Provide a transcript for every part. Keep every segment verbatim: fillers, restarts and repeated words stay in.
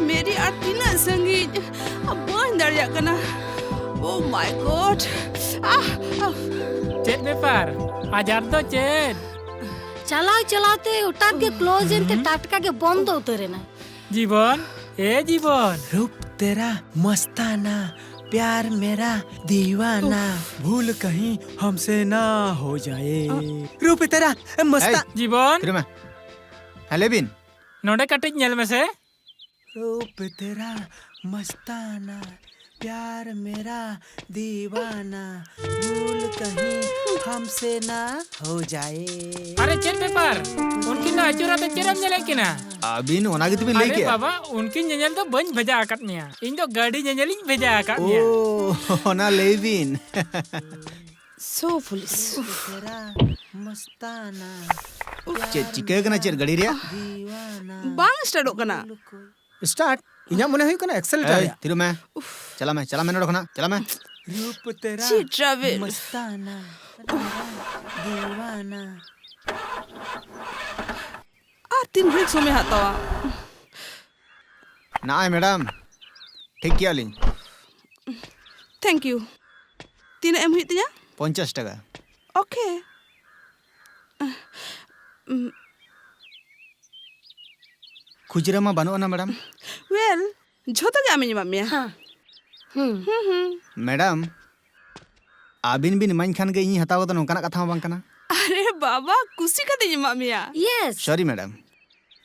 Marie, ᱟᱨ ᱛᱤᱱᱟᱹᱜ ᱥᱟᱺᱜᱤᱧ? ᱵᱟᱹᱧ ᱫᱟᱲᱮᱭᱟᱜ ᱠᱟᱱᱟ᱾ Oh my God! ᱟᱦ, ᱟᱦ᱾ ᱪᱮᱫ ᱵᱮᱯᱟᱨ? ᱟᱡᱟᱨ ᱫᱚ ᱪᱮᱫ? ᱪᱟᱞᱟᱣ ᱪᱟᱞᱟᱣ ᱛᱮ ᱦᱚᱴᱟᱛ ᱜᱮ ᱠᱞᱳᱡ ᱮᱱ ᱛᱮ ᱦᱩᱸ? ᱴᱟᱴᱠᱟ ᱜᱮ ᱵᱚᱱᱫᱚ ᱩᱛᱟᱹᱨ ᱮᱱᱟ᱾ ᱡᱤᱵᱚᱱ, ᱮ ᱡᱤᱵᱚᱱ᱾ रूप तेरा मस्ताना, प्यार मेरा दीवाना, भूल कहीं हमसे ना हो जाए। रूप तेरा मस्ता- ᱮᱭ, ᱡᱤᱵᱚᱱ᱾ ᱛᱷᱤᱨ ᱢᱮ᱾ ᱦᱮᱸ, ᱞᱟᱹᱭ ᱵᱤᱱ᱾ ᱱᱚᱰᱮ ᱠᱟᱹᱴᱤᱡ ᱧᱮᱞ ᱢᱮᱥᱮ᱾ रूप तेरा मस्ताना, प्यार मेरा दीवाना, भूल कहीं हमसे ना हो जाए। ᱟᱨᱮ, ᱪᱮᱫ ᱵᱮᱯᱟᱨ? ᱩᱱᱠᱤᱱ ᱫᱚ ᱟᱹᱪᱩᱨ ᱟᱛᱮ ᱪᱮᱫ ᱮᱢ ᱧᱮᱞᱮᱫ ᱠᱤᱱᱟ? ᱟᱹᱵᱤᱱ ᱚᱱᱟ ᱜᱮᱛᱚ ᱵᱤᱱ ᱞᱟᱹᱭ ᱟᱨᱮ ᱠᱮᱜᱼᱟ᱾ ᱵᱟᱵᱟ, ᱩᱱᱠᱤᱱ ᱧᱮᱧᱮᱞ ᱫᱚ ᱵᱟᱹᱧ ᱵᱷᱮᱡᱟ ᱟᱠᱟᱫ ᱢᱮᱭᱟ᱾ ᱤᱧ ᱫᱚ ᱜᱟᱹᱰᱤ ᱧᱮᱧᱮᱞᱤᱧ ᱵᱷᱮᱡᱟ ᱟᱠᱟᱫ ᱢᱮᱭᱟ᱾ ᱳ, ᱚᱱᱟ ᱞᱟᱹᱭ ᱵᱤᱱ᱾ So foolish. ᱪᱮᱫ ᱪᱤᱠᱟᱹ ᱠᱟᱱᱟ ᱪᱮᱫ ᱜᱟᱹᱰᱤ ᱨᱮᱭᱟᱜ? ᱵᱟᱝ ᱥᱴᱟᱨᱴᱚᱜ ᱠᱟᱱᱟ᱾ ᱥᱴᱟᱨᱴ? ᱤᱧᱟᱹᱜ ᱢᱚᱱᱮ ᱦᱩᱭᱩᱜ ᱠᱟᱱᱟ ᱮᱠᱥᱮᱞᱮᱴᱟᱨ ᱮᱭ, ᱨᱮᱭᱟᱜ᱾ ᱛᱷᱤᱨᱚᱜ ᱢᱮ᱾ ᱪᱟᱞᱟᱜ ᱢᱮ, ᱪᱟᱞᱟᱜ ᱢᱮ ᱱᱚᱰᱮ ᱠᱷᱚᱱᱟᱜ, ᱪᱟᱞᱟᱜ ᱢᱮ᱾ ᱪᱮᱫ ᱴᱨᱟᱵᱷᱮᱞ? ᱟᱨ ᱛᱤᱱ ᱜᱷᱟᱹᱲᱤᱡ ᱥᱚᱢᱚᱭ ᱦᱟᱛᱟᱣᱟ? ᱱᱚᱜᱼᱚᱭ ᱢᱮᱰᱟᱢ, ᱴᱷᱤᱠ ᱜᱮᱭᱟᱞᱤᱧ᱾ Thank you. ᱛᱤᱱᱟᱹᱜ ᱮᱢ ᱦᱩᱭᱩᱜ ᱛᱤᱧᱟ? ᱯᱚᱧᱪᱟᱥ ᱴᱟᱠᱟ᱾ Okay. ᱠᱷᱩᱪᱨᱟᱹ ᱢᱟ ᱵᱟᱹᱱᱩᱜ ᱟᱱᱟ ᱢᱮᱰᱟᱢ᱾ Well, ᱡᱷᱚᱛᱚ ᱜᱮ ᱟᱢᱤᱧ ᱮᱢᱟᱜ ᱢᱮᱭᱟ᱾ ᱦᱮᱸ᱾ ᱦᱩᱸ᱾ ᱦᱩᱸ, ᱦᱩᱸ᱾ ᱢᱮᱰᱟᱢ, ᱟᱹᱵᱤᱱ ᱵᱤᱱ ᱤᱢᱟᱹᱧ ᱠᱷᱟᱱ ᱜᱮ ᱤᱧᱤᱧ ᱦᱟᱛᱟᱣ ᱠᱟᱫᱟ, ᱱᱚᱝᱠᱟᱱᱟᱜ ᱠᱟᱛᱷᱟ ᱢᱟ ᱵᱟᱝ ᱠᱟᱱᱟ᱾ ᱟᱨᱮ ᱵᱟᱵᱟ, ᱠᱩᱥᱤ ᱠᱟᱛᱮᱧ ᱮᱢᱟᱜ ᱢᱮᱭᱟ᱾ Yes. ᱥᱚᱨᱤ ᱢᱮᱰᱟᱢ,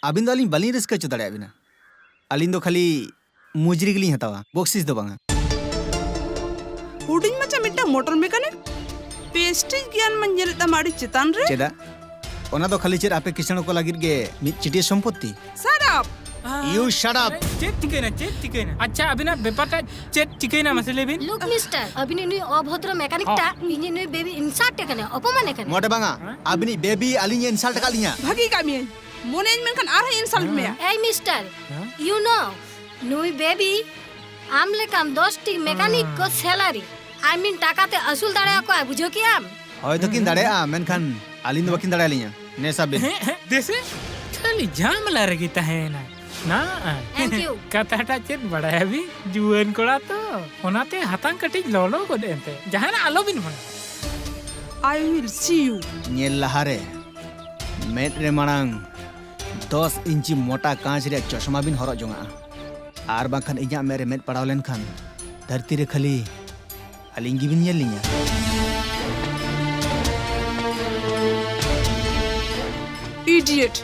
ᱟᱹᱵᱤᱱ ᱫᱚ ᱟᱹᱞᱤᱧ ᱵᱟᱹᱞᱤᱧ ᱨᱟᱹᱥᱠᱟᱹ ᱦᱚᱪᱚ ᱫᱟᱲᱮᱭᱟᱜ ᱵᱤᱱᱟ᱾ ᱟᱹᱞᱤᱧ ᱫᱚ ᱠᱷᱟᱹᱞᱤ ᱢᱩᱡᱽᱨᱤ ᱜᱮᱞᱤᱧ ᱦᱟᱛᱟᱣᱟ, ᱵᱚᱠᱥᱤᱥ ᱫᱚ ᱵᱟᱝᱟ᱾ ᱦᱩᱰᱤᱧ ᱢᱟᱪᱷᱟ ᱢᱤᱫᱴᱟᱝ ᱢᱚᱴᱚᱨ ᱢᱮᱠᱟᱱᱤᱠ, ᱯᱮᱥᱴᱤᱡᱽ ᱜᱮᱭᱟᱱ ᱢᱟᱧ ᱧᱮᱞᱮᱫ ᱛᱟᱢᱟ ᱟᱹᱰᱤ ᱪᱮᱛᱟᱱ ᱨᱮ᱾ ᱪᱮᱫᱟᱜ? ᱚᱱᱟ ᱫᱚ ᱠᱷᱟᱹᱞᱤ ᱪᱮᱫ ᱟᱯᱮ ᱠᱤᱥᱟᱹᱬ ᱠᱚ ᱞᱟᱹᱜᱤᱫ ᱜᱮ ᱢᱤᱫ ᱪᱤᱴᱤᱭᱟᱹ ᱥᱚᱢᱯᱚᱛᱛᱤ? Shut up! You shut up! ᱪᱮᱫ ᱪᱤᱠᱟᱹᱭᱮᱱᱟ? ᱪᱮᱫ ᱪᱤᱠᱟᱹᱭᱮᱱᱟ? ᱟᱪᱪᱷᱟ, ᱟᱹᱵᱤᱱᱟᱜ ᱵᱮᱯᱟᱨᱴᱟ ᱪᱮᱫ ᱪᱤᱠᱟᱹᱭᱮᱱᱟ ᱢᱟᱥᱮ ᱞᱟᱹᱭ ᱵᱤᱱ? Look, mister, ᱟᱹᱵᱤᱱᱤᱡ ᱱᱩᱭ ᱚᱵᱷᱚᱫᱨᱚ ᱢᱮᱠᱟᱱᱤᱠ ᱦᱚᱸ᱾ ᱴᱟᱜ ᱤᱧᱤᱡ ᱱᱩᱭ ᱵᱮᱵᱤ ᱤᱱᱥᱟᱞᱴ ᱮ ᱠᱟᱱᱟ, ᱚᱯᱚᱢᱟᱱ ᱮ ᱠᱟᱱᱟ᱾ ᱢᱚᱴᱮ ᱵᱟᱝᱟ, ᱦᱮᱸ? ᱟᱹᱵᱤᱱᱤᱡ ᱵᱮᱵᱤ ᱟᱹᱞᱤᱧᱮ ᱤᱱᱥᱟᱞᱴ ᱟᱠᱟᱫ ᱞᱤᱧᱟ᱾ ᱵᱷᱟᱹᱜᱤ ᱠᱟᱜ ᱢᱤᱭᱟᱹᱧ, ᱢᱚᱱᱮᱭᱟᱹᱧ ᱢᱮᱱᱠᱷᱟᱱ ᱟᱨᱦᱚᱸ ᱤᱱᱥᱟᱞᱴ ᱦᱮᱸ᱾ ᱢᱮᱭᱟ᱾ ᱮᱭ mister, ᱦᱮᱸ? You know, ᱱᱩᱭ ᱵᱮᱵᱤ ᱟᱢ ᱞᱮᱠᱟᱱ ᱫᱚᱥ ᱴᱤ ᱢᱮᱠᱟᱱᱤᱠ ᱠᱚ ᱦᱮᱸ᱾ Salary, I mean ᱴᱟᱠᱟ ᱛᱮ ᱟᱹᱥᱩᱞ ᱫᱟᱲᱮᱭᱟᱠᱚᱣᱟ, ᱵᱩᱡᱷᱟᱹᱣ ᱠᱮᱜ ᱟᱢ? ᱦᱚᱭᱛᱚ ᱠᱤᱱ ᱦᱮᱸ᱾ ᱫᱟᱲᱮᱭᱟᱜᱼᱟ, ᱢᱮᱱᱠᱷᱟᱱ ᱟᱹᱞᱤᱧ ᱫᱚ ᱵᱟᱹᱠᱤᱱ ᱫᱟᱲᱮᱭᱟᱞᱤᱧᱟ᱾ ᱱᱮ ᱥᱟᱵ ᱵᱤᱱ᱾ ᱦᱮᱸ, ᱦᱮᱸ, ᱫᱮᱥᱮ ᱠᱷᱟᱹᱞᱤ ᱡᱷᱟᱢᱮᱞᱟ ᱨᱮᱜᱮ ᱛᱟᱦᱮᱸᱭᱮᱱᱟ᱾ ᱱᱟ᱾ Thank you. ᱠᱟᱛᱷᱟᱴᱟᱜ ᱪᱮᱫ ᱵᱟᱲᱟᱭᱟᱵᱤᱱ? ᱡᱩᱣᱟᱹᱱ ᱠᱚᱲᱟ ᱛᱚ, ᱚᱱᱟᱛᱮ ᱦᱟᱛᱟᱝ ᱠᱟᱹᱴᱤᱡ ᱞᱚᱞᱚ ᱜᱚᱫ ᱮᱱᱛᱮ᱾ ᱡᱟᱦᱟᱱᱟᱜ ᱟᱞᱚᱵᱤᱱ ᱢᱚᱱᱮ᱾ I will see you. ᱧᱮᱞ ᱞᱟᱦᱟᱨᱮ ᱢᱮᱫ ᱨᱮ ᱢᱟᱲᱟᱝ ᱫᱚᱥ ᱤᱧᱪᱤ ᱢᱚᱴᱟ ᱠᱟᱸᱪ ᱨᱮᱭᱟᱜ ᱪᱚᱥᱢᱟ ᱵᱤᱱ ᱦᱚᱨᱚᱜ ᱡᱚᱝᱟᱜᱼᱟ, ᱟᱨ ᱵᱟᱝᱠᱷᱟᱱ ᱤᱧᱟᱹᱜ ᱢᱮᱫ ᱨᱮ ᱢᱮᱫ ᱯᱟᱲᱟᱣ ᱞᱮᱱᱠᱷᱟᱱ ᱫᱷᱟᱹᱨᱛᱤ ᱨᱮ ᱠᱷᱟᱹᱞᱤ ᱟᱹᱞᱤᱧ ᱜᱮᱵᱤᱱ ᱧᱮᱞ ᱞᱤᱧᱟ᱾ Idiot.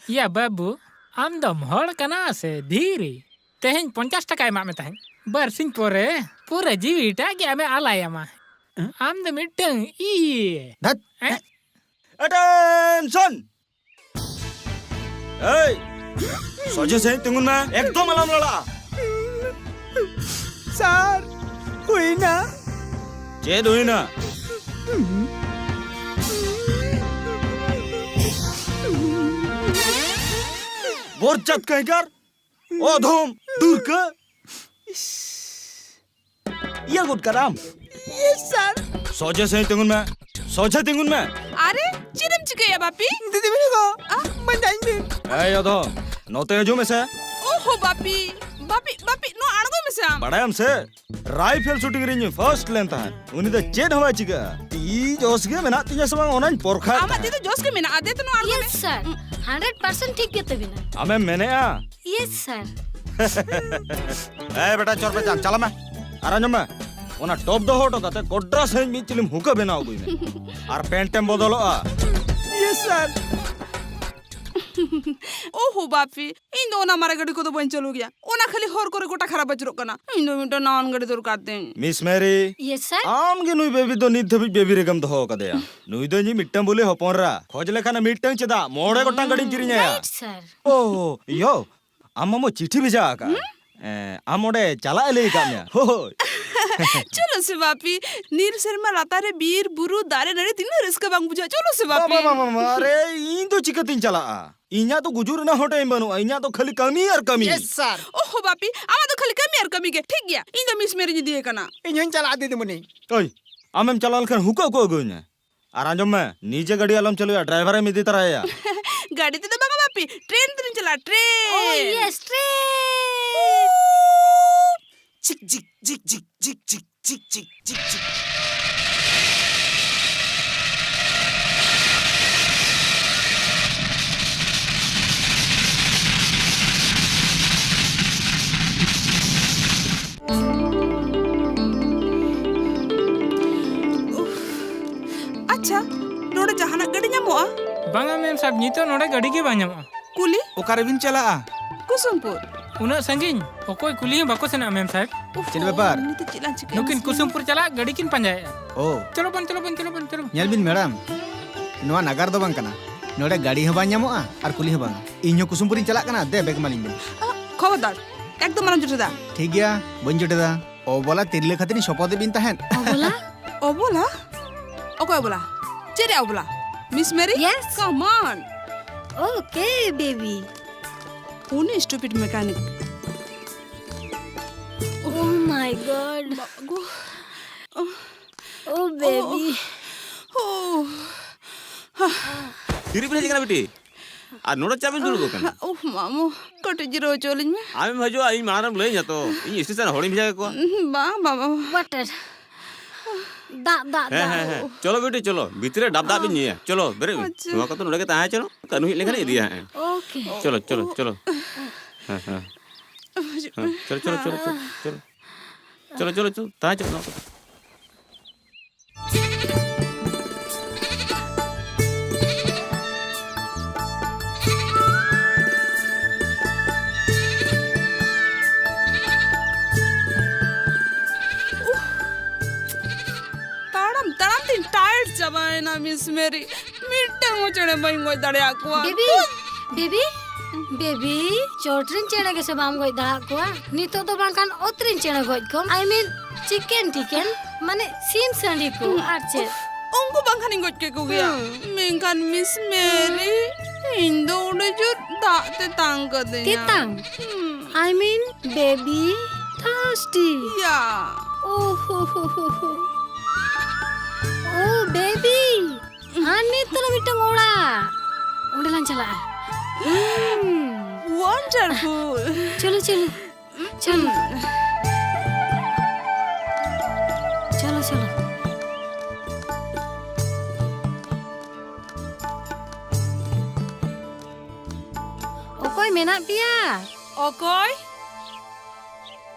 ᱭᱟ ᱵᱟᱹᱵᱩ, ᱟᱢ ᱫᱚᱢ ᱦᱚᱲ ᱠᱟᱱᱟ ᱥᱮ ᱫᱷᱤᱨᱤ? ᱛᱮᱦᱮᱧ ᱯᱚᱧᱪᱟᱥ ᱴᱟᱠᱟ ᱮᱢᱟᱜ ᱢᱮ ᱛᱟᱦᱮᱸᱫ, ᱵᱟᱨᱥᱤᱧ ᱯᱚᱨᱮ ᱯᱩᱨᱟᱹ ᱡᱤᱣᱤᱴᱟᱜ ᱜᱮ ᱟᱢᱮ ᱟᱞᱟᱭᱟᱢᱟ᱾ ᱟᱢ ᱫᱚ ᱢᱤᱫᱴᱟᱝ ᱤᱭᱟᱹ᱾ ᱫᱷᱟᱹᱛ᱾ ᱮᱸ? Attention! ᱮᱭ, ᱥᱚᱡᱷᱮ ᱥᱟᱺᱦᱤᱡ ᱛᱤᱸᱜᱩᱱ ᱢᱮ, ᱮᱠᱫᱚᱢ ᱟᱞᱚᱢ ᱞᱟᱲᱟᱜᱼᱟ᱾ ᱥᱟᱨ, ᱦᱩᱭᱱᱟ᱾ ᱪᱮᱫ ᱦᱩᱭᱱᱟ? ᱵᱚᱨᱡᱟᱛ ᱠᱟᱹᱦᱤᱠᱟᱨ, ᱚᱫᱷᱚᱢ, ᱫᱩᱨᱠᱟᱹ᱾ ᱤᱭᱟᱹ ᱜᱚᱫ ᱠᱟᱫᱟᱢ᱾ Yes, sir. ᱥᱚᱡᱷᱮ ᱥᱟᱺᱦᱤᱡ ᱛᱤᱸᱜᱩᱱ ᱢᱮ, ᱥᱚᱡᱷᱮ ᱛᱤᱸᱜᱩᱱ ᱢᱮ᱾ ᱟᱨᱮ, ᱪᱮᱫ ᱮᱢ ᱪᱤᱠᱟᱹᱭᱟ ᱵᱟᱯᱤ? ᱫᱤᱫᱤᱢᱩᱱᱤ ᱜᱚ, ᱟ? ᱢᱟᱧᱡᱟᱭᱤᱧ ᱵᱤᱱ᱾ ᱮᱭ ᱚᱫᱷᱚᱢ, ᱱᱚᱛᱮ ᱦᱤᱡᱩᱜ ᱢᱮᱥᱮ᱾ ᱳᱦᱳ ᱵᱟᱯᱤ, ᱵᱟᱯᱤ, ᱵᱟᱯᱤ, ᱱᱚᱣᱟ ᱟᱬᱜᱚᱭ ᱢᱮᱥᱮ ᱟᱢ᱾ ᱵᱟᱲᱟᱭᱟᱢ ᱥᱮ, ᱨᱟᱭᱯᱷᱮᱞ ᱥᱩᱴᱤᱝ ᱨᱮᱧ ᱯᱷᱟᱨᱥᱴ ᱞᱮᱱ ᱛᱟᱦᱮᱸᱫ᱾ ᱩᱱᱤ ᱫᱚ ᱪᱮᱫ ᱦᱚᱸ ᱵᱟᱭ ᱪᱤᱠᱟᱹᱜᱼᱟ᱾ ᱛᱤ ᱡᱚᱥ ᱜᱮ ᱢᱮᱱᱟᱜ ᱛᱤᱧᱟ ᱥᱮ ᱵᱟᱝ, ᱚᱱᱟᱧ ᱯᱚᱨᱠᱷᱟᱭᱮᱫ ᱟᱢᱟᱜ ᱛᱤ ᱛᱟᱦᱮᱸᱫ᱾ ᱫᱚ ᱡᱚᱥ ᱜᱮ ᱢᱮᱱᱟᱜᱼᱟ, ᱫᱮ ᱛᱚ ᱱᱚᱣᱟ ᱟᱬᱜᱚᱭ ᱢᱮ᱾ Yes, sir. Hundred percent ᱴᱷᱤᱠ ᱜᱮ ᱛᱟᱹᱵᱤᱱᱟ᱾ ᱟᱢᱮᱢ ᱢᱮᱱᱮᱜᱼᱟ? Yes, sir. ᱮᱭ ᱵᱮᱴᱟ, ᱪᱚᱨ ᱯᱮ ᱪᱟᱢ, ᱪᱟᱞᱟᱜ ᱢᱮ᱾ ᱟᱨ ᱟᱸᱡᱚᱢ ᱢᱮ, ᱚᱱᱟ ᱴᱚᱯ ᱫᱚᱦᱚ ᱦᱚᱴᱚ ᱠᱟᱛᱮ ᱠᱚᱰᱨᱟ ᱥᱟᱺᱦᱤᱡ ᱢᱤᱫ ᱪᱤᱞᱤᱢ ᱦᱩᱠᱟᱹ ᱵᱮᱱᱟᱣ ᱟᱹᱜᱩᱭ ᱢᱮ᱾ ᱟᱨ ᱯᱮᱱᱴ ᱮᱢ ᱵᱚᱫᱚᱞᱚᱜᱼᱟ᱾ Yes, sir. ᱳᱦᱳ ᱵᱟᱯᱤ, ᱤᱧ ᱫᱚ ᱚᱱᱟ ᱢᱟᱨᱮ ᱜᱟᱹᱰᱤ ᱠᱚᱫᱚ ᱵᱟᱹᱧ ᱪᱟᱹᱞᱩ ᱜᱮᱭᱟ᱾ ᱚᱱᱟ ᱠᱷᱟᱹᱞᱤ ᱦᱚᱨ ᱠᱚᱨᱮ ᱜᱚᱴᱟ ᱠᱷᱟᱨᱟᱯ ᱟᱹᱪᱩᱨᱚᱜ ᱠᱟᱱᱟ᱾ ᱤᱧ ᱫᱚ ᱢᱤᱫᱴᱟᱝ ᱱᱟᱣᱟᱱ ᱜᱟᱹᱰᱤ ᱫᱚᱨᱠᱟᱨ ᱛᱤᱧ᱾ Miss Mary, Yes, sir. ᱟᱢ ᱜᱮ ᱱᱩᱭ ᱵᱮᱵᱤ ᱫᱚ ᱱᱤᱛ ᱫᱷᱟᱹᱵᱤᱡ ᱵᱮᱵᱤ ᱨᱮᱜᱮᱢ ᱫᱚᱦᱚ ᱟᱠᱟᱫᱮᱭᱟ᱾ ᱱᱩᱭ ᱫᱚ ᱤᱧᱤᱡ ᱢᱤᱫᱴᱟᱝ ᱵᱚᱞᱮ ᱦᱚᱯᱚᱱ ᱮᱨᱟ᱾ ᱠᱷᱚᱡᱽ ᱞᱮᱠᱷᱟᱱ ᱢᱤᱫᱴᱟᱝ ᱪᱮᱫᱟᱜ ᱢᱚᱬᱮ ᱜᱚᱴᱟᱝ ᱜᱟᱹᱰᱤᱧ ᱠᱤᱨᱤᱧ ᱟᱭᱟ᱾ Right, sir. ᱳ, ᱭᱳ, ᱟᱢ ᱢᱟᱢᱚ ᱪᱤᱴᱷᱤ ᱵᱷᱮᱡᱟ ᱟᱠᱟᱫ᱾ ᱦᱩᱸ? ᱮᱸ, ᱟᱢ ᱚᱸᱰᱮ ᱪᱟᱞᱟᱜ ᱮ ᱞᱟᱹᱭ ᱟᱠᱟᱫ ᱢᱮᱭᱟ᱾ ᱦᱳᱭ᱾ ᱪᱚᱞᱚ ᱥᱮ ᱵᱟᱯᱤ, ᱱᱤᱨ ᱥᱮᱨᱢᱟ ᱞᱟᱛᱟᱨ ᱨᱮ ᱵᱤᱨ, ᱵᱩᱨᱩ, ᱫᱟᱨᱮ, ᱱᱟᱹᱲᱤ ᱛᱤᱱᱟᱹᱜ ᱨᱟᱹᱥᱠᱟᱹ ᱵᱟᱝ ᱵᱩᱡᱷᱟᱹᱜᱼᱟ? ᱪᱚᱞᱚ ᱥᱮ ᱵᱟᱯᱤ᱾ ᱵᱟᱵᱟ, ᱢᱟᱢᱟ, ᱟᱨᱮ, ᱤᱧ ᱫᱚ ᱪᱤᱠᱟᱹᱛᱤᱧ ᱪᱟᱞᱟᱜᱼᱟ? ᱤᱧᱟᱜ ᱫᱚ ᱜᱩᱡᱩᱜ ᱨᱮᱱᱟᱜ ᱦᱚᱸ time ᱵᱟᱹᱱᱩᱜᱼᱟ᱾ ᱤᱧᱟᱜ ᱫᱚ ᱠᱷᱟᱹᱞᱤ ᱠᱟᱹᱢᱤ ᱟᱨ ᱠᱟᱹᱢᱤ᱾ Yes, sir. ᱳᱦᱳ ᱵᱟᱯᱤ, ᱟᱢᱟᱜ ᱫᱚ ᱠᱷᱟᱹᱞᱤ ᱠᱟᱹᱢᱤ ᱟᱨ ᱠᱟᱹᱢᱤ ᱜᱮ᱾ ᱴᱷᱤᱠ ᱜᱮᱭᱟ, ᱤᱧ ᱫᱚ ᱢᱤᱥ ᱢᱮᱨᱤᱧ ᱤᱫᱤᱭᱮ ᱠᱟᱱᱟ᱾ ᱤᱧ ᱦᱚᱸᱧ ᱪᱟᱞᱟᱜᱼᱟ, ᱫᱤᱫᱤᱢᱩᱱᱤ᱾ ᱳᱭ, ᱟᱢᱮᱢ ᱪᱟᱞᱟᱣ ᱞᱮᱱᱠᱷᱟᱱ ᱦᱩᱠᱟᱹ ᱩᱠᱟᱹ ᱟᱹᱜᱩᱣᱟᱹᱧ ᱢᱮ᱾ ᱟᱨ ᱟᱸᱡᱚᱢ ᱢᱮ, ᱱᱤᱡᱮ ᱜᱟᱹᱰᱤ ᱟᱞᱚᱢ ᱪᱟᱹᱞᱩᱭᱟ, driver ᱮᱢ ᱤᱫᱤ ᱛᱚᱨᱟᱭᱟ᱾ ᱜᱟᱹᱰᱤ ᱛᱮᱫᱚ ᱵᱟᱝᱟ ᱵᱟᱯᱤ, train ᱛᱮᱞᱤᱧ ᱪᱟᱞᱟᱜᱼᱟ, train. Oh, yes, train. ᱡᱷᱤᱠ, ᱡᱷᱤᱠ, ᱡᱷᱤᱠ, ᱡᱷᱤᱠ, ᱡᱷᱤᱠ, ᱡᱷᱤᱠ, ᱡᱷᱤᱠ, ᱡᱷᱤᱠ, ᱡᱷᱤᱠ, ᱡᱷᱤᱠ᱾ ᱟᱪᱪᱷᱟ, ᱱᱚᱰᱮ ᱡᱟᱦᱟᱱᱟᱜ ᱜᱟᱹᱰᱤ ᱧᱟᱢᱚᱜᱼᱟ? ᱵᱟᱝᱟ ᱢᱮᱢ ᱥᱟᱦᱮᱵ, ᱱᱤᱛᱚᱜ ᱱᱚᱰᱮ ᱜᱟᱹᱰᱤ ᱜᱮ ᱵᱟᱝ ᱧᱟᱢᱚᱜᱼᱟ᱾ ᱠᱩᱞᱤ? ᱚᱠᱟᱨᱮᱵᱤᱱ ᱪᱟᱞᱟᱜᱼᱟ? ᱠᱩᱥᱩᱢᱯᱩᱨ᱾ ᱩᱱᱟᱹᱜ ᱥᱟᱺᱜᱤᱧ? ᱚᱠᱚᱭ ᱠᱩᱞᱤ ᱦᱚᱸ ᱵᱟᱠᱚ ᱥᱮᱱᱚᱜᱼᱟ ᱢᱮᱢ ᱥᱟᱦᱮᱵ᱾ ᱩᱯᱷ, ᱪᱮᱫ ᱵᱮᱯᱟᱨ? ᱱᱤᱛᱚᱜ ᱪᱮᱫ ᱞᱟᱝ ᱪᱤᱠᱟᱹᱭᱟ? ᱱᱩᱠᱤᱱ ᱢᱟᱥᱮ ᱞᱟᱹᱭ ᱢᱮ᱾ ᱠᱩᱥᱩᱢᱯᱩᱨ ᱪᱟᱞᱟᱜ ᱜᱟᱹᱰᱤ ᱠᱤᱱ ᱯᱟᱸᱡᱟᱭᱮᱫᱼᱟ᱾ ᱳ᱾ ᱪᱚᱞᱚ ᱵᱚᱱ, ᱪᱚᱞᱚ ᱵᱚᱱ, ᱪᱚᱞᱚ ᱵᱚᱱ, ᱪᱚᱞᱚ ᱵᱚᱱ᱾ ᱧᱮᱞ ᱵᱤᱱ ᱢᱮᱰᱟᱢ, ᱱᱚᱣᱟ ᱱᱟᱜᱟᱨ ᱫᱚ ᱵᱟᱝ ᱠᱟᱱᱟ᱾ ᱱᱚᱰᱮ ᱜᱟᱹᱰᱤ ᱦᱚᱸ ᱵᱟᱝ ᱧᱟᱢᱚᱜᱼᱟ ᱟᱨ ᱠᱩᱞᱤ ᱦᱚᱸ ᱵᱟᱝᱟ᱾ ᱤᱧ ᱦᱚᱸ ᱠᱩᱥᱩᱢᱯᱩᱨᱤᱧ ᱪᱟᱞᱟᱜ ᱠᱟᱱᱟ, ᱫᱮ ᱵᱮᱜᱽ ᱮᱢᱟᱞᱤᱧ ᱵᱤᱱ᱾ ᱟ, ᱠᱷᱚᱵᱚᱨᱫᱟᱨ, ᱮᱠᱫᱚᱢ ᱟᱞᱚᱢ ᱡᱚᱴᱮᱫᱟ᱾ ᱴᱷᱤᱠ ᱜᱮᱭᱟ, ᱵᱟᱹᱧ ᱡᱚᱴᱮᱫᱟ᱾ ᱚᱵᱚᱞᱟ ᱛᱤᱨᱞᱟᱹ ᱠᱷᱟᱹᱛᱤᱨᱤᱧ ᱥᱚᱯᱚᱛ ᱮᱫ ᱵᱤᱱ ᱛᱟᱦᱮᱸᱫ᱾ ᱚᱵᱚᱞᱟ? ᱚᱵᱚᱞᱟ? ᱚᱠᱚᱭ ᱚᱵᱚᱞᱟ? ᱪᱮᱫ ᱨᱮᱭᱟᱜ ᱚᱵᱚᱞᱟ? ᱢᱤᱥ ᱢᱮᱨᱤ? Yes. Come on. Okay, baby. ᱩᱱᱤ stupid mechanic. Oh my God. ᱵᱟᱵᱟ ᱜᱳ᱾ Oh, baby. Oh. ᱛᱤᱨᱮ ᱵᱤᱱ ᱦᱮᱡ ᱟᱠᱟᱱᱟ ᱵᱤᱴᱤ? ᱟᱨ ᱱᱚᱰᱮ ᱪᱮᱫ ᱵᱤᱱ ᱫᱩᱲᱩᱵ ᱟᱠᱟᱱᱟ? ᱩᱯᱷ, ᱢᱟᱢᱩ, ᱠᱟᱹᱴᱤᱡ ᱡᱤᱨᱟᱹᱣ ᱦᱚᱪᱚ ᱞᱤᱧ ᱢᱮ᱾ ᱟᱢᱮᱢ ᱦᱤᱡᱩᱜᱼᱟ, ᱤᱧ ᱢᱟᱲᱟᱝ ᱨᱮᱢ ᱞᱟᱹᱭᱟᱹᱧᱟ ᱛᱚ᱾ ᱤᱧ station ᱨᱮ ᱦᱚᱲᱤᱧ ᱵᱷᱮᱡᱟ ᱠᱟᱠᱚᱣᱟ᱾ ᱵᱟᱝ, ᱵᱟᱝ, ᱵᱟᱝ᱾ Water. ᱫᱟᱜ, ᱫᱟᱜ, ᱦᱮᱸ, ᱫᱟᱜ᱾ ᱦᱮᱸ, ᱦᱮᱸ᱾ ᱪᱚᱞᱚ ᱵᱤᱴᱤ, ᱪᱚᱞᱚ᱾ ᱵᱷᱤᱛᱨᱤ ᱨᱮ ᱰᱟᱵ ᱫᱟᱜ ᱵᱤᱱ ᱧᱩᱭᱟ᱾ ᱪᱚᱞᱚ, ᱵᱮᱨᱮᱫ ᱵᱤᱱ᱾ ᱟᱪᱪᱷᱟ᱾ ᱱᱚᱣᱟ ᱠᱚᱫᱚ ᱱᱚᱰᱮ ᱜᱮ ᱛᱟᱦᱮᱸ ᱦᱚᱪᱚᱱᱚᱜ᱾ ᱠᱟᱹᱱᱦᱩ ᱦᱮᱡ ᱞᱮᱱᱠᱷᱟᱱ ᱤᱫᱤᱭᱟ ᱦᱟᱸᱜ᱾ Okay. ᱪᱚᱞᱚ, ᱪᱚᱞᱚ, ᱪᱚᱞᱚ᱾ ᱦᱮᱸ, ᱦᱮᱸ᱾ ᱦᱤᱡᱩᱜ ᱦᱮᱸ, ᱢᱮ᱾ ᱪᱚᱞᱚ, ᱪᱚᱞᱚ, ᱪᱚᱞᱚ, ᱪᱚᱞᱚ, ᱪᱚᱞᱚ᱾ ᱪᱚᱞᱚ, ᱪᱚᱞᱚ, ᱪᱚᱞᱚ, ᱛᱟᱦᱮᱸ ᱦᱚᱪᱚᱱᱚᱜ ᱱᱚᱣᱟ ᱠᱚᱫᱚ᱾ ᱛᱟᱲᱟᱢ ᱛᱟᱲᱟᱢ ᱛᱤᱧ tired ᱪᱟᱵᱟᱭᱮᱱᱟ, ᱢᱤᱥ ᱢᱮᱨᱤ᱾ ᱢᱤᱫᱴᱟᱝ ᱦᱚᱸ ᱪᱮᱬᱮ ᱵᱟᱹᱧ ᱜᱚᱡ ᱫᱟᱲᱮᱭᱟᱠᱚᱣᱟ᱾ ᱵᱮᱵᱤ, ᱵᱮᱵᱤ, ᱵᱮᱵᱤ, ᱪᱚᱴ ᱨᱮᱱ ᱪᱮᱬᱮ ᱜᱮᱥᱮ ᱵᱟᱢ ᱜᱚᱡ ᱫᱟᱲᱮᱭᱟᱠᱚᱣᱟ? ᱱᱤᱛᱚᱜ ᱫᱚ ᱵᱟᱝᱠᱷᱟᱱ ᱚᱛ ᱨᱮᱱ ᱪᱮᱬᱮ ᱜᱚᱡ ᱠᱚᱢ᱾ I mean, ᱪᱤᱠᱮᱱ ᱴᱤᱠᱮᱱ, ᱢᱟᱱᱮ ᱥᱤᱢ ᱥᱟᱺᱰᱤ ᱠᱚ, ᱟᱨ ᱪᱮᱫ? ᱩᱱᱠᱩ ᱵᱟᱝᱠᱷᱟᱱᱤᱧ ᱜᱚᱡ ᱠᱮᱠᱚ ᱜᱮᱭᱟ᱾ ᱦᱩᱸ᱾ ᱢᱮᱱᱠᱷᱟᱱ ᱢᱤᱥ ᱢᱮᱨᱤ, ᱤᱧ ᱫᱚ ᱚᱸᱰᱮ ᱡᱳᱨ ᱫᱟᱜ ᱛᱮᱛᱟᱝ ᱠᱟᱹᱫᱤᱧᱟ᱾ ᱛᱮᱛᱟᱝ? ᱦᱩᱸ᱾ I mean, baby thirsty. ᱭᱟ᱾ ᱳ ᱦᱳ ᱦᱳ ᱦᱳ ᱦᱳ᱾ ᱳ, baby, ᱟᱨ ᱱᱤᱛ ᱛᱟᱞᱟ ᱢᱤᱫᱴᱟᱝ ᱚᱲᱟᱜ᱾ ᱚᱸᱰᱮ ᱞᱟᱝ ᱪᱟᱞᱟᱜᱼᱟ᱾ ᱦᱩᱸ᱾ Wonderful. ᱪᱚᱞᱚ, ᱪᱚᱞᱚ᱾ ᱪᱚᱞᱚ᱾ ᱪᱚᱞᱚ, ᱪᱚᱞᱚ᱾ ᱚᱠᱚᱭ ᱢᱮᱱᱟᱜ ᱯᱮᱭᱟ? ᱚᱠᱚᱭ?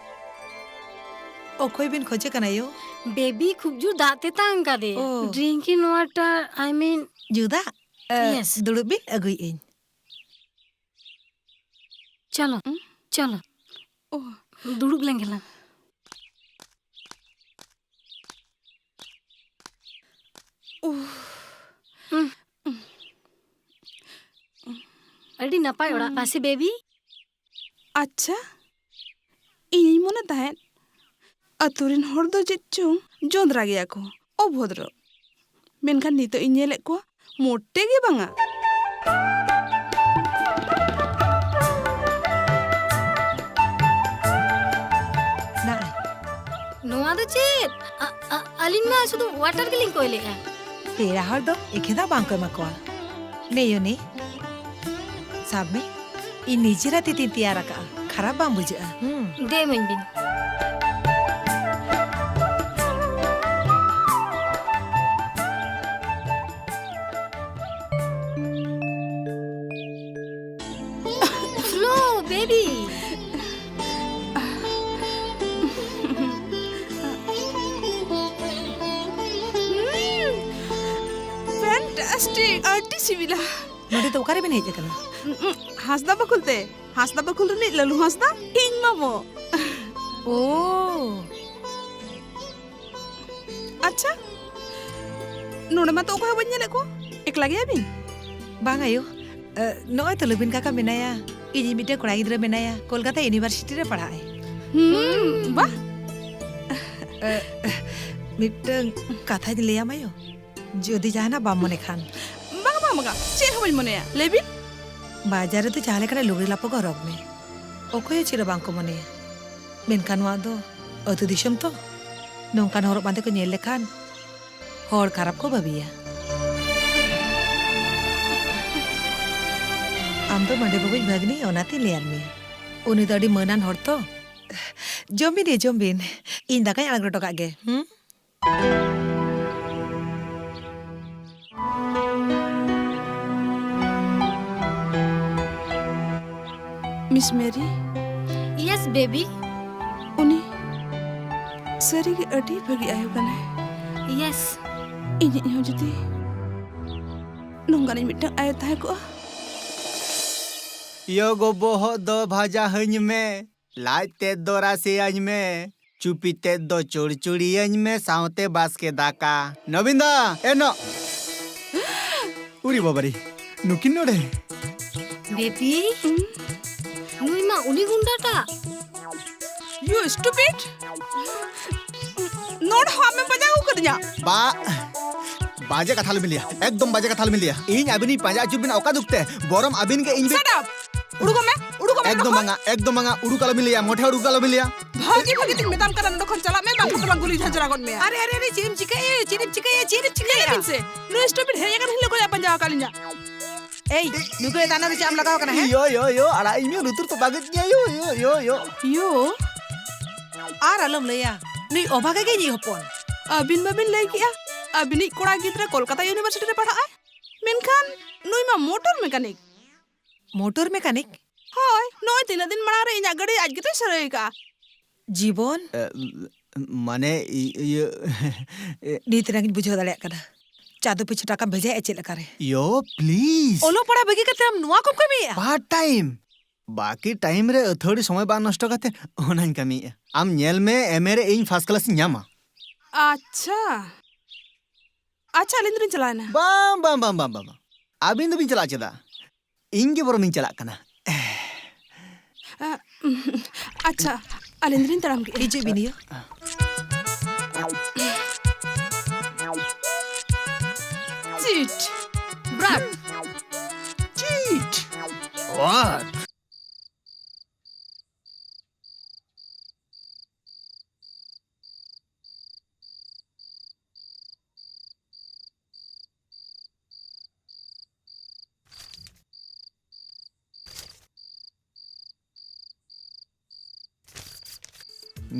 ᱚᱠᱚᱭ ᱵᱤᱱ ᱠᱷᱚᱡᱮ ᱠᱟᱱᱟ ᱭᱳ? ᱵᱮᱵᱤ ᱠᱷᱩᱵ ᱡᱳᱨ ᱫᱟᱜ ᱛᱮᱛᱟᱝ ᱠᱟᱫᱮ᱾ ᱳ᱾ Drinking water, I mean, ᱧᱩ ᱫᱟᱜ? ᱮ, yes. ᱫᱩᱲᱩᱵ ᱵᱤᱱ, ᱟᱹᱜᱩᱭᱮᱫ ᱟᱹᱧ᱾ ᱪᱚᱞᱚ, ᱦᱩᱸ? ᱪᱚᱞᱚ᱾ ᱳ᱾ ᱫᱩᱲᱩᱵ ᱞᱮᱱ ᱜᱮᱞᱟᱝ᱾ ᱳ᱾ ᱦᱩᱸ᱾ ᱟᱹᱰᱤ ᱱᱟᱯᱟᱭ ᱚᱲᱟᱜ ᱦᱩᱸ᱾ ᱛᱟᱥᱮ, ᱵᱮᱵᱤ? ᱟᱪᱪᱷᱟ, ᱤᱧᱤᱧ ᱢᱚᱱᱮ ᱛᱟᱦᱮᱸᱫ, ᱟᱹᱛᱩ ᱨᱮᱱ ᱦᱚᱲ ᱫᱚ ᱪᱮᱫ ᱪᱚᱝ ᱡᱚᱸᱫᱽᱨᱟ ᱜᱮᱭᱟ ᱠᱚ, ᱚᱵᱷᱚᱫᱨᱚ᱾ ᱢᱮᱱᱠᱷᱟᱱ ᱱᱤᱛᱚᱜ ᱤᱧ ᱧᱮᱞᱮᱫ ᱠᱚᱣᱟ, ᱢᱚᱴᱮ ᱜᱮ ᱵᱟᱝᱟ᱾ ᱱᱟᱜᱼᱟᱭ᱾ ᱱᱚᱣᱟ ᱫᱚ ᱪᱮᱫ? ᱟ-, ᱟ-, ᱟᱹᱞᱤᱧ ᱢᱟ ᱥᱩᱫᱷᱩ water ᱜᱮᱞᱤᱧ ᱠᱚᱭ ᱞᱮᱫᱼᱟ᱾ ᱯᱮᱲᱟ ᱦᱚᱲ ᱫᱚ ᱮᱠᱷᱮᱱᱟᱜ ᱵᱟᱝ ᱠᱚ ᱮᱢᱟ ᱠᱚᱣᱟ᱾ ᱱᱮᱭᱳ ᱱᱮ, ᱥᱟᱵ ᱢᱮ, ᱤᱧ ᱱᱤᱡᱮᱨᱟᱜ ᱛᱤ ᱛᱤᱧ ᱛᱮᱭᱟᱨ ᱟᱠᱟᱫᱼᱟ, ᱠᱷᱟᱨᱟᱯ ᱵᱟᱝ ᱵᱩᱡᱷᱟᱹᱜᱼᱟ᱾ ᱦᱩᱸ᱾ ᱫᱮ ᱤᱢᱟᱹᱧ ᱵᱤᱱ᱾ Slow, baby. Fantastic! ᱟᱹᱰᱤ ᱥᱤᱵᱤᱞᱟ᱾ ᱱᱚᱰᱮ ᱫᱚ ᱚᱠᱟᱨᱮᱵᱤᱱ ᱦᱮᱡ ᱟᱠᱟᱱᱟ? ᱦᱟᱸᱥᱫᱟ ᱵᱟᱠᱷᱳᱞ ᱛᱮ᱾ ᱦᱟᱸᱥᱫᱟ ᱵᱟᱠᱷᱳᱞ ᱨᱤᱱᱤᱡ ᱞᱟᱹᱞᱩ ᱦᱟᱸᱥᱫᱟ, ᱤᱧ ᱢᱟᱢᱚ᱾ ᱳ᱾ ᱟᱪᱪᱷᱟ, ᱱᱚᱰᱮ ᱢᱟᱛᱚ ᱚᱠᱚᱭ ᱦᱚᱸ ᱵᱟᱹᱧ ᱧᱮᱞᱮᱫ ᱠᱚᱣᱟ᱾ ᱮᱠᱞᱟ ᱜᱮᱭᱟ ᱵᱤᱱ? ᱵᱟᱝ ᱟᱭᱳ, ᱮ, ᱱᱚᱜᱼᱚᱭ ᱛᱚ ᱞᱩᱵᱤᱱ ᱠᱟᱠᱟ ᱢᱮᱱᱟᱭᱟ, ᱤᱧᱤᱡ ᱢᱤᱫᱴᱮᱱ ᱠᱚᱲᱟ ᱜᱤᱫᱽᱨᱟᱹ ᱢᱮᱱᱟᱭᱟ, ᱠᱳᱞᱠᱟᱛᱟ ᱤᱭᱩᱱᱤᱵᱷᱟᱨᱥᱤᱴᱤ ᱨᱮ ᱯᱟᱲᱦᱟᱜ ᱟᱭ᱾ ᱦᱩᱸ, ᱵᱟᱦ᱾ ᱮ, ᱢᱤᱫᱴᱟᱝ ᱠᱟᱛᱷᱟᱧ ᱞᱟᱹᱭᱟᱢ ᱟᱭᱳ, ᱡᱩᱫᱤ ᱡᱟᱦᱟᱱᱟᱜ ᱵᱟᱢ ᱢᱚᱱᱮ ᱠᱷᱟᱱ᱾ ᱵᱟᱝ, ᱵᱟᱝ, ᱵᱟᱝ, ᱪᱮᱫ ᱦᱚᱸ ᱵᱟᱹᱧ ᱢᱚᱱᱮᱭᱟ, ᱞᱟᱹᱭ ᱵᱤᱱ᱾ ᱵᱟᱡᱟᱨ ᱨᱮᱫᱚ ᱡᱟᱦᱟᱸ ᱞᱮᱠᱟᱱᱟᱜ ᱞᱩᱜᱽᱲᱤ ᱞᱟᱯᱚ ᱜᱮ ᱦᱚᱨᱚᱜᱽ ᱢᱮ, ᱚᱠᱚᱭ ᱦᱚᱸ ᱪᱮᱫ ᱦᱚᱸ ᱵᱟᱝ ᱠᱚ ᱢᱚᱱᱮᱭᱟ᱾ ᱢᱮᱱᱠᱷᱟᱱ ᱱᱚᱣᱟ ᱫᱚ ᱟᱹᱛᱩ ᱫᱤᱥᱚᱢ ᱛᱚ, ᱱᱚᱝᱠᱟᱱ ᱦᱚᱨᱚᱜ ᱵᱟᱸᱫᱮ ᱠᱚ ᱧᱮᱞ ᱞᱮᱠᱷᱟᱱ ᱦᱚᱲ ᱠᱷᱟᱨᱟᱯ ᱠᱚ ᱵᱷᱟᱹᱵᱤᱭᱟ᱾ ᱟᱢ ᱫᱚ ᱢᱟᱹᱰᱤ ᱵᱟᱹᱵᱩᱧ ᱵᱷᱟᱹᱜᱽᱱᱤ, ᱚᱱᱟᱛᱮᱧ ᱞᱟᱹᱭᱟᱫ ᱢᱮᱭᱟ᱾ ᱩᱱᱤ ᱫᱚ ᱟᱹᱰᱤ ᱢᱟᱹᱱᱟᱱ ᱦᱚᱲ ᱛᱚ᱾ ᱡᱚᱢ ᱵᱤᱱ ᱭᱟ, ᱡᱚᱢ ᱵᱤᱱ᱾ ᱤᱧ ᱫᱟᱠᱟᱧ ᱟᱬᱜᱚ ᱦᱚᱴᱚ ᱠᱟᱜ ᱜᱮ᱾ ᱦᱩᱸ? Miss Mary? Yes, baby. ᱩᱱᱤ ᱥᱟᱹᱨᱤᱜᱮ ᱟᱹᱰᱤ ᱵᱷᱟᱹᱜᱤ ᱟᱭᱳ ᱠᱟᱱᱟᱭ᱾ ᱭᱮᱥ᱾ ᱤᱧᱤᱡ ᱦᱚᱸ ᱡᱩᱫᱤ ᱱᱚᱝᱠᱟᱱᱤᱡ ᱢᱤᱫᱴᱟᱝ ᱟᱭᱳ ᱛᱟᱦᱮᱸ ᱠᱚᱜᱼᱟ᱾ ᱭᱳ ᱜᱚ, ᱵᱚᱦᱚᱜ ᱫᱚ ᱵᱷᱟᱡᱟ ᱦᱟᱹᱧ ᱢᱮ, ᱞᱟᱡ ᱛᱮᱫ ᱫᱚ ᱨᱟᱥᱮ ᱟᱹᱧ ᱢᱮ, ᱪᱩᱯᱤ ᱛᱮᱫ ᱫᱚ ᱪᱚᱲᱪᱚᱲᱤᱭᱟᱹᱧ ᱢᱮ, ᱥᱟᱶᱛᱮ ᱵᱟᱥᱠᱮ ᱫᱟᱠᱟ᱾ ᱱᱚᱵᱤᱱ ᱫᱟ, ᱮ ᱱᱚ-, ᱩᱨᱤ ᱵᱟᱵᱟᱨᱤ, ᱱᱩᱠᱤᱱ ᱱᱚᱰᱮ? ᱵᱮᱵᱤ, ᱱᱩᱭ ᱢᱟ ᱩᱱᱤ ᱜᱩᱱᱰᱟᱴᱟᱜ᱾ You stupid! ᱱᱚᱰᱮ ᱦᱚᱸ ᱟᱢᱮᱢ ᱯᱟᱸᱡᱟ ᱟᱹᱜᱩ ᱠᱟᱫᱤᱧᱟ? ᱵᱟ, ᱵᱟᱡᱮ ᱠᱟᱛᱷᱟ ᱟᱞᱚᱵᱤᱱ ᱞᱟᱹᱭᱟ, ᱮᱠᱫᱚᱢ ᱵᱟᱡᱮ ᱠᱟᱛᱷᱟ ᱟᱞᱚᱵᱤᱱ ᱞᱟᱹᱭᱟ᱾ ᱤᱧ ᱟᱹᱵᱤᱱᱤᱧ ᱯᱟᱸᱡᱟ ᱦᱚᱪᱚ ᱵᱤᱱᱟ ᱚᱠᱟ ᱫᱩᱠ ᱛᱮ? ᱵᱚᱨᱚᱢ ᱟᱹᱵᱤᱱ ᱜᱮ ᱤᱧ ᱵᱤᱱ Shut up! ᱩᱰᱩᱠᱚᱜ ᱢᱮ, ᱩᱰᱩᱠᱚᱜ ᱢᱮ ᱮᱠᱫᱚᱢ ᱱᱚᱰᱮ ᱠᱷᱚᱱ᱾ ᱵᱟᱝᱟ, ᱮᱠᱫᱚᱢ ᱵᱟᱝᱟ, ᱩᱰᱩᱠ ᱟᱞᱚᱵᱤᱱ ᱞᱟᱹᱭᱟ, ᱢᱚᱴᱷᱮ ᱩᱰᱩᱠ ᱟᱞᱚᱵᱤᱱ ᱞᱟᱹᱭᱟ᱾ ᱵᱷᱟᱹᱜᱤ ᱵᱷᱟᱹᱜᱤ ᱛᱤᱧ ᱢᱮᱛᱟᱢ ᱠᱟᱱᱟ, ᱱᱚᱰᱮ ᱠᱷᱚᱱ ᱪᱟᱞᱟᱜ ᱢᱮ, ᱵᱟᱝᱠᱷᱟᱱ ᱫᱚᱞᱟᱝ ᱜᱩᱞᱤ ᱡᱷᱟᱸᱡᱨᱟ ᱜᱚᱫ ᱢᱮᱭᱟ᱾ ᱟᱨᱮ, ᱟᱨᱮ, ᱟᱨᱮ, ᱪᱮᱫ ᱮᱢ ᱪᱤᱠᱟᱹᱭᱮᱫ? ᱪᱮᱫ ᱮᱢ ᱪᱤᱠᱟᱹᱭᱮᱫ? ᱪᱮᱫ ᱮᱢ ᱪᱤᱠᱟᱹᱭᱮᱫ? ᱧᱮᱞ ᱵᱤᱱ ᱥᱮ, ᱱᱩᱭ stupid ᱦᱮᱡ ᱟᱠᱟᱱ ᱦᱤᱞᱳᱜ ᱠᱷᱚᱱᱟᱜ ᱯᱟᱸᱡᱟ ᱟᱠᱟᱫ ᱞᱤᱧᱟ᱾ ᱮᱭ, ᱱᱩᱠᱩ ᱮ ᱫᱟᱱᱟ ᱫᱚ ᱪᱮᱫ ᱟᱢ ᱞᱟᱜᱟᱣ ᱠᱟᱱᱟ, ᱦᱮᱸ? ᱭᱳ, ᱭᱳ, ᱭᱳ, ᱟᱲᱟᱜ ᱤᱧ ᱢᱮ, ᱞᱩᱛᱩᱨ ᱛᱚᱯᱟᱜ ᱜᱤᱧ ᱧᱮ, ᱭᱳ, ᱭᱳ, ᱭᱳ, ᱭᱳ᱾ ᱭᱳ? ᱟᱨ ᱟᱞᱚᱢ ᱞᱟᱹᱭᱟ, ᱱᱩᱭ ᱚᱵᱷᱟᱜᱟ ᱜᱮ ᱤᱧᱤᱡ ᱦᱚᱯᱚᱱ᱾ ᱟᱹᱵᱤᱱ ᱢᱟᱵᱤᱱ ᱞᱟᱹᱭ ᱠᱮᱜᱼᱟ, ᱟᱹᱵᱤᱱᱤᱡ ᱠᱚᱲᱟ ᱜᱤᱫᱽᱨᱟᱹ ᱠᱳᱞᱠᱟᱛᱟ university ᱨᱮ ᱯᱟᱲᱦᱟᱜᱼᱟᱭ, ᱢᱮᱱᱠᱷᱟᱱ ᱱᱩᱭ ᱢᱟ motor mechanic᱾ Motor mechanic? ᱦᱳᱭ, ᱱᱚᱜᱼᱚᱭ ᱛᱤᱱᱟᱹᱜ ᱫᱤᱱ ᱢᱟᱲᱟᱝ ᱨᱮ ᱤᱧᱟᱜ ᱜᱟᱹᱰᱤ ᱟᱡ ᱜᱮᱛᱚᱭ ᱥᱟᱹᱨᱟᱹᱭ ᱟᱠᱟᱜᱼᱟ᱾ ᱡᱤᱵᱚᱱ? ᱮ, ᱢᱟᱱᱮ, ᱤ-, ᱤᱭᱟᱹ, ᱮ, ᱱᱤᱛ ᱨᱮᱜᱤᱧ ᱵᱩᱡᱷᱟᱹᱣ ᱫᱟᱲᱮᱭᱟᱜ ᱠᱟᱱᱟ, ᱪᱟᱸᱫᱚ ᱯᱤᱪᱷᱩ ᱴᱟᱠᱟᱢ ᱵᱷᱮᱡᱟᱭᱮᱫᱼᱟ ᱪᱮᱫ ᱞᱮᱠᱟᱨᱮ? ᱭᱳ, please᱾ ᱚᱞᱚᱜ ᱯᱟᱲᱦᱟᱜ ᱵᱟᱹᱜᱤ ᱠᱟᱛᱮ ᱟᱢ ᱱᱚᱣᱟ ᱠᱚᱢ ᱠᱟᱹᱢᱤᱭᱮᱫᱼᱟ? Part time᱾ ᱵᱟᱹᱠᱤ time ᱨᱮ ᱟᱹᱛᱷᱟᱹᱲᱤ ᱥᱚᱢᱚᱭ ᱵᱟᱝ ᱱᱚᱥᱴᱚ ᱠᱟᱛᱮ ᱚᱱᱟᱧ ᱠᱟᱹᱢᱤᱭᱮᱫᱼᱟ᱾ ᱟᱢ ᱧᱮᱞ ᱢᱮ, M A ᱨᱮ ᱤᱧ first class ᱤᱧ ᱧᱟᱢᱟ᱾ ᱟᱪᱪᱷᱟ᱾ ᱟᱪᱪᱷᱟ, ᱟᱹᱞᱤᱧ ᱫᱚᱞᱤᱧ ᱪᱟᱞᱟᱣᱮᱱᱟ᱾ ᱵᱟᱝ, ᱵᱟᱝ, ᱵᱟᱝ, ᱵᱟᱝ, ᱵᱟᱝ, ᱵᱟᱝ᱾ ᱟᱹᱵᱤᱱ ᱫᱚᱵᱤᱱ ᱪᱟᱞᱟᱜ ᱪᱮᱫᱟᱜ? ᱤᱧ ᱜᱮ ᱵᱚᱨᱚᱝ ᱤᱧ ᱪᱟᱞᱟᱜ ᱠᱟᱱᱟ᱾ ᱟ, ᱩᱦᱩᱸ, ᱟᱪᱪᱷᱟ, ᱟᱹᱞᱤᱧ ᱫᱚᱞᱤᱧ ᱛᱟᱲᱟᱢ ᱠᱮᱜᱼᱟ᱾ ᱦᱤᱡᱩᱜ ᱵᱤᱱ ᱭᱳ᱾ ᱚᱛ᱾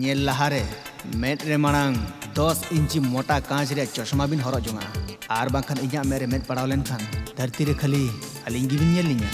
ᱧᱮᱞ ᱞᱟᱦᱟᱨᱮ ᱢᱮᱫ ᱨᱮ ᱢᱟᱲᱟᱝ ᱫᱚᱥ ᱤᱧᱪᱤ ᱢᱚᱴᱟ ᱠᱟᱸᱪ ᱨᱮᱭᱟᱜ ᱪᱚᱥᱢᱟ ᱵᱤᱱ ᱦᱚᱨᱚᱜ ᱡᱚᱝᱟ, ᱟᱨ ᱵᱟᱝᱠᱷᱟᱱ ᱤᱧᱟᱹᱜ ᱢᱮᱫ ᱨᱮ ᱢᱮᱫ ᱯᱟᱲᱟᱣ ᱞᱮᱱᱠᱷᱟᱱ ᱫᱷᱟᱹᱨᱛᱤ ᱨᱮ ᱠᱷᱟᱹᱞᱤ ᱟᱹᱞᱤᱧ ᱜᱮᱵᱤᱱ ᱧᱮᱞ ᱞᱤᱧᱟ᱾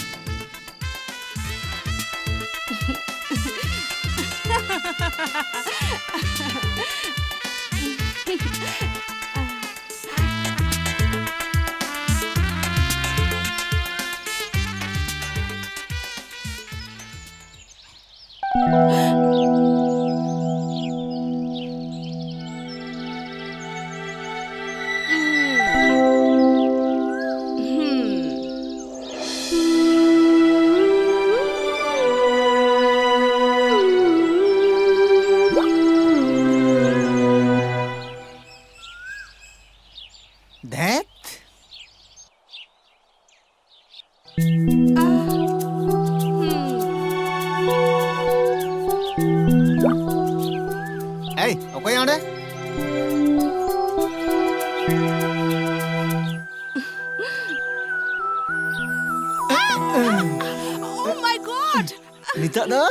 ᱫᱷᱮᱛ᱾ ᱮᱭ, ᱚᱠᱚᱭ ᱚᱸᱰᱮ? Oh my God! ᱱᱤᱛᱚᱜ ᱫᱚ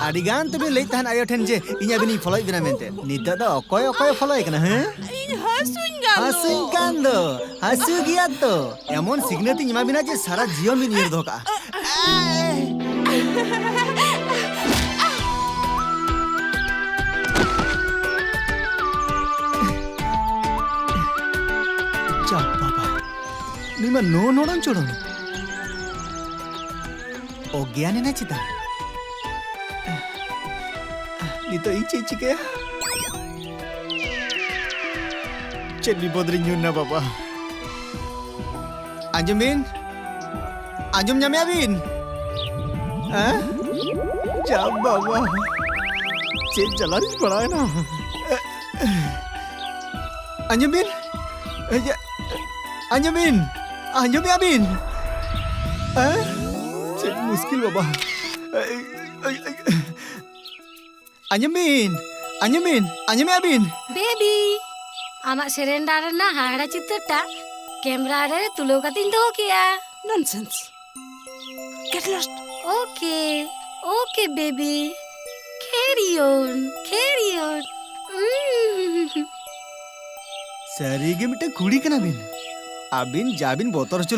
ᱟᱹᱰᱤ ᱜᱟᱱ ᱛᱚᱵᱮ ᱞᱟᱹᱭ ᱛᱟᱦᱮᱱ ᱟᱭᱳ ᱴᱷᱮᱱ ᱡᱮ ᱤᱧ ᱟᱹᱵᱤᱱᱤᱧ ᱯᱷᱚᱞᱚᱭᱮᱫ ᱵᱮᱱᱟ ᱢᱮᱱᱛᱮ᱾ ᱱᱤᱛᱚᱜ ᱫᱚ ᱚᱠᱚᱭ ᱚᱠᱚᱭ ᱯᱷᱚᱞᱚᱭ ᱠᱟᱱᱟ, ᱦᱮᱸ? ᱤᱧ ᱦᱟᱹᱥᱩᱧ ᱠᱟᱱ ᱫᱚ᱾ ᱦᱟᱹᱥᱩᱧ ᱠᱟᱱ ᱫᱚ᱾ ᱦᱟᱹᱥᱩ ᱜᱮᱭᱟ ᱛᱚ᱾ ᱮᱢᱚᱱ ᱥᱤᱠᱷᱱᱟᱹᱛ ᱤᱧ ᱮᱢᱟ ᱵᱤᱱᱟ ᱡᱮ ᱥᱟᱨᱟ ᱡᱤᱭᱚᱱ ᱵᱤᱱ ᱩᱭᱦᱟᱹᱨ ᱫᱚᱦᱚ ᱠᱟᱜᱼᱟ᱾ ᱪᱟ ᱵᱟᱵᱟ, ᱱᱩᱭ ᱢᱟ ᱱᱚ ᱱᱚᱲᱚᱝ ᱪᱚᱲᱚᱝ᱾ ᱚᱜᱽᱜᱮᱭᱟᱱ ᱮᱱᱟ ᱪᱮᱫᱟᱜ? ᱱᱤᱛᱚᱜ ᱤᱧ ᱪᱮᱫ ᱤᱧ ᱪᱤᱠᱟᱹᱭᱟ? ᱪᱮᱫ ᱵᱤᱯᱚᱫ ᱨᱤᱧ ᱧᱩᱨ ᱮᱱᱟ ᱵᱟᱵᱟ? ᱟᱸᱡᱚᱢ ᱵᱤᱱ, ᱟᱸᱡᱚᱢ ᱧᱟᱢᱮᱜᱼᱟ ᱵᱤᱱ? ᱦᱮᱸ? ᱪᱟ ᱵᱟᱵᱟ, ᱪᱮᱫ ᱡᱟᱞᱟ ᱨᱤᱧ ᱯᱟᱲᱟᱣᱮᱱᱟ? ᱟᱸᱡᱚᱢ ᱵᱤᱱ, ᱮ, ᱡᱮ, ᱟᱸᱡᱚᱢ ᱵᱤᱱ, ᱟᱸᱡᱚᱢᱮᱜᱼᱟ ᱵᱤᱱ? ᱦᱮᱸ? ᱪᱮ, ᱢᱩᱥᱠᱤᱞ ᱵᱟᱵᱟ᱾ ᱟᱸᱡᱚᱢ ᱵᱤᱱ, ᱟᱸᱡᱚᱢ ᱵᱤᱱ, ᱟᱸᱡᱚᱢᱮᱜᱼᱟ ᱵᱤᱱ? ᱵᱮᱵᱤ, ᱟᱢᱟᱜ ᱥᱟᱨᱮᱱᱰᱟᱨ ᱨᱮᱱᱟᱜ ᱦᱟᱦᱟᱲᱟ ᱪᱤᱛᱟᱹᱨ ᱴᱟᱜ ᱠᱮᱢᱨᱟ ᱨᱮ ᱛᱩᱞᱟᱹᱣ ᱠᱟᱛᱮᱧ ᱫᱚᱦᱚ ᱠᱮᱜᱼᱟ᱾ Nonsense. Get lost. Okay, okay, baby. Carry on, carry on. ᱩᱸ᱾ ᱥᱟᱹᱨᱤᱜᱮ ᱢᱤᱫᱴᱟᱝ ᱠᱩᱲᱤ ᱠᱟᱱᱟ ᱵᱤᱱ᱾ ᱟᱹᱵᱤᱱ ᱡᱟ ᱵᱤᱱ ᱵᱚᱛᱚᱨ ᱦᱚᱪᱚ